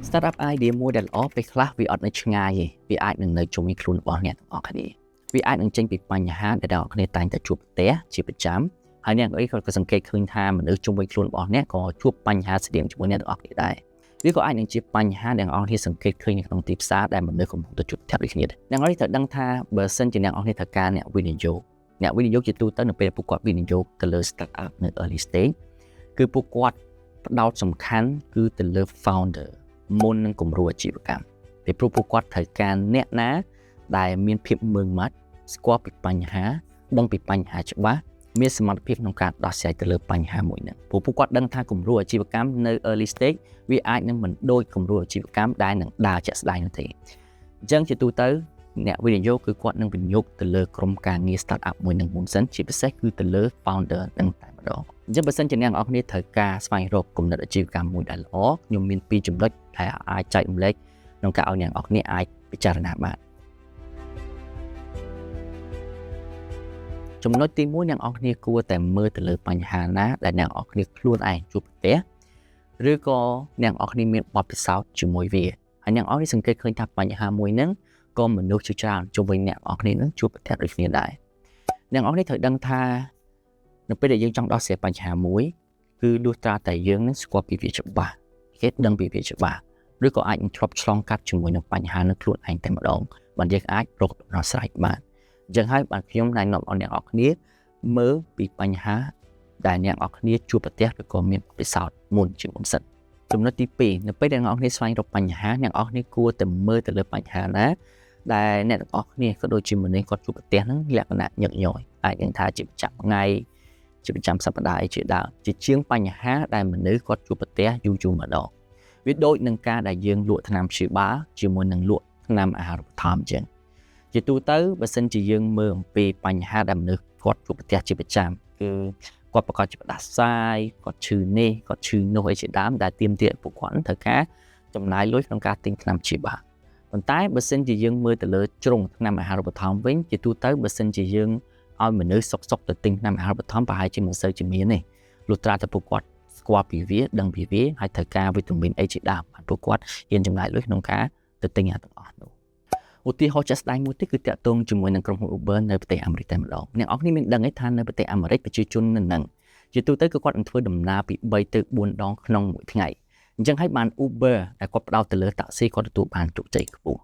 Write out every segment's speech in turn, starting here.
Startup idea មួយដែលល្អពេលខ្លះវាអត់នៅឆ្ងាយទេវាអាចនឹងនៅជុំវិញខ្លួនរបស់អ្នកទាំងអស់គ្នាវាអាចនឹងចេញពីបញ្ហាដែលអ្នកទាំងអស់គ្នាតែងតែជួបប្រទះជាប្រចាំហើយអ្នកអីក៏សង្កេតឃើញថាមនុស្សជុំវិញខ្លួនរបស់អ្នកក៏ជួបបញ្ហាស្តៀងជាមួយអ្នកទាំងអស់គ្នាដែរវាក៏អាចនឹងជាបញ្ហាដែលអ្នកទាំងអស់គ្នាសង្កេតឃើញនៅក្នុងទីផ្សារដែលមនុស្សកំពុងតែជួបប្រទះដូចគ្នាដែរអ្នកទាំងអស់គ្នាត្រូវដឹងថាបើសិនជាអ្នកទាំងអស់គ្នាត្រូវការអ្នកវិនិយោគអ្នកវិនិយោគជាទូទៅនៅពេលពួកគាត់វិនិយោគទៅលើ startup នៅ early stage គឺពួកគាត់ផ្ដោតសំខាន់គឺទៅលើ founder មុននឹងគំរូអាជីវកម្មពីព្រោះពួកគាត់ត្រូវការអ្នកណាដែលមានភាពម៉ឺងម៉ាត់ស្គាល់ពីបញ្ហាដឹងពីបញ្ហាច្បាស់មានសមត្ថភាពក្នុងការដោះស្រាយទៅលើបញ្ហាមួយហ្នឹងព្រោះពួកគាត់ដឹងថាគំរូអាជីវកម្មនៅ early stage វាអាចនឹងមិនដូចគំរូអាជីវកម្មដែលនឹងដើរជាក់ស្ដែងនោះទេអញ្ចឹងជាទូទៅអ្នកវិនិយោគគឺគាត់នឹងវិនិយោគទៅលើក្រុមការងារ start up មួយនឹងមុនសិនជាពិសេសគឺទៅលើ founder នឹងតែម្ដងអញ្ចឹងបើសិនជាអ្នកទាំងអស់គ្នាត្រូវការស្វែងរកគំនិតអាជីវកម្មមួយដែលល្អខ្ញុំមានពីរចំណុចដែលអាចចែករំលែកក្នុងការឲ្យអ្នកទាំងអស់គ្នាអាចពិចារណាបានចំណុចទី1អ្នកទាំងអស់គ្នាគួរតែមើលទៅលើបញ្ហាណាដែលអ្នកទាំងអស់គ្នាខ្លួនឯងជួបប្រទះឬក៏អ្នកទាំងអស់គ្នាមានបទពិសោធន៍ជាមួយវាហើយអ្នកទាំងអស់គ្នាសង្កេតឃើញថាបញ្ហាមួយហ្នឹងក៏មនុស្សជាច្រើនជុំវិញអ្នកទាំងអស់គ្នានឹងជួបប្រទះដូចគ្នាដែរអ្នកទាំងអស់គ្នាត្រូវដឹងថានៅពេលដែលយើងចង់ដោះស្រាយបញ្ហាមួយគឺលុះត្រាតែយើងនឹងស្គាល់ពីវាច្បាស់គេដឹងពីវាច្បាស់ឬក៏អាចនឹងធ្លាប់ឆ្លងកាត់ជាមួយនឹងបញ្ហានៅខ្លួនឯងតែម្ដងបានយើងអាចរកដំណោះស្រាយបានអញ្ចឹងហើយបាទខ្ញុំណែនាំឲ្យអ្នកទាំងអស់គ្នាមើលពីបញ្ហាដែលអ្នកទាំងអស់គ្នាជួបប្រទះឬក៏មានបទពិសោធន៍មុនជាមុនសិនចំណុចទី2នៅពេលដែលអ្នកទាំងអស់គ្នាស្វែងរកបញ្ហាអ្នកទាំងអស់គ្នាគួរតែមើលទៅលើបញ្ហាណាដែលអ្នកទាំងអស់គ្នាក៏ដូចជាមនុស្សគាត់ជួបប្រទះហ្នឹងលក្ខណៈញឹកញយអាចនឹងថាជាប្រចាំថ្ងៃជាប្រចាំសប្តាហ៍អីជាដើមជាជាងបញ្ហាដែលមនុស្សគាត់ជួបប្រទះយូរយូរម្ដងវាដូចនឹងការដែលយើងលក់ថ្នាំព្យាបាលជាមួយនឹងលក់ថ្នាំអាហារូបត្ថម្ភអញ្ចឹងជាទូទៅបើសិនជាយើងមើលអំពីបញ្ហាដែលមនុស្សគាត់ជួបប្រទះជាប្រចាំគឺគាត់ប្រកាសជាផ្ដាសាយគាត់ឈឺនេះគាត់ឈឺនោះអីជាដើមដែលទាមទារឲ្យពួកគាត់ត្រូវការចំណាយលុយក្នុងការទិញថ្នាំព្យាបាលប៉ុន្តែបើសិនជាយើងមើលទៅលើជ្រុងថ្នាំអាហារូបត្ថម្ភវិញជាទូទៅបើសិនជាយើងឲ្យមនុស្សសុកសុកទៅទិញថ្នាំអាហារូបត្ថម្ភប្រហែលជាមិនសូវជាមានទេលុះត្រាតែពួកគាត់ស្គាល់ពីវាដឹងពីវាហើយត្រូវការវីតាមីនអីជាដើមបានពួកគាត់ហ៊ានចំណាយលុយក្នុងការទៅទិញអាទាំងអស់នោះឧទាហរណ៍ជាក់ស្ដែងមួយទៀតគឺតាក់ទងជាមួយនឹងក្រុមហ៊ុន Uber នៅប្រទេសអាមេរិកតែម្ដងអ្នកទាំងអស់គ្នាមានដឹងទេថានៅប្រទេសអាមេរិកប្រជាជននៅនឹងជាទូទៅគឺគាត់នឹងធ្វើដំណើរពី3ទៅ4ដងក្នុងមួយថ្ងៃអញ្ចឹងហើយបាន Uber ដែលគាត់ផ្ដោតទៅលើតាក់ស៊ីគាត់ទទួលបានជោគជ័យខ្ពស់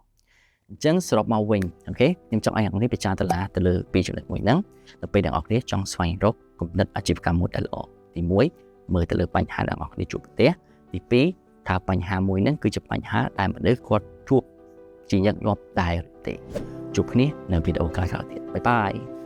អញ្ចឹងសរុបមកវិញ OK ខ្ញុំចង់ឲ្យអ្នកនេះពិចារណាទៅលើពីរចំណុចមួយហ្នឹងដល់ពេលអ្នកទាំងអស់គ្នាចង់ស្វែងរកគំនិតអាជីវកម្មមួយដែលល្អទី1មើលទៅលើបញ្ហាអ្នកទាំងអស់គ្នាជួបប្រទះទី2ថាបញ្ហាមួយហ្នឹងគឺជាបញ្ហាដែលមនុស្សគាត់ជួបជាញឹកញាប់ដែរឬទេជួបគ្នានៅវីដេអូក្រោយៗទៀត bye bye.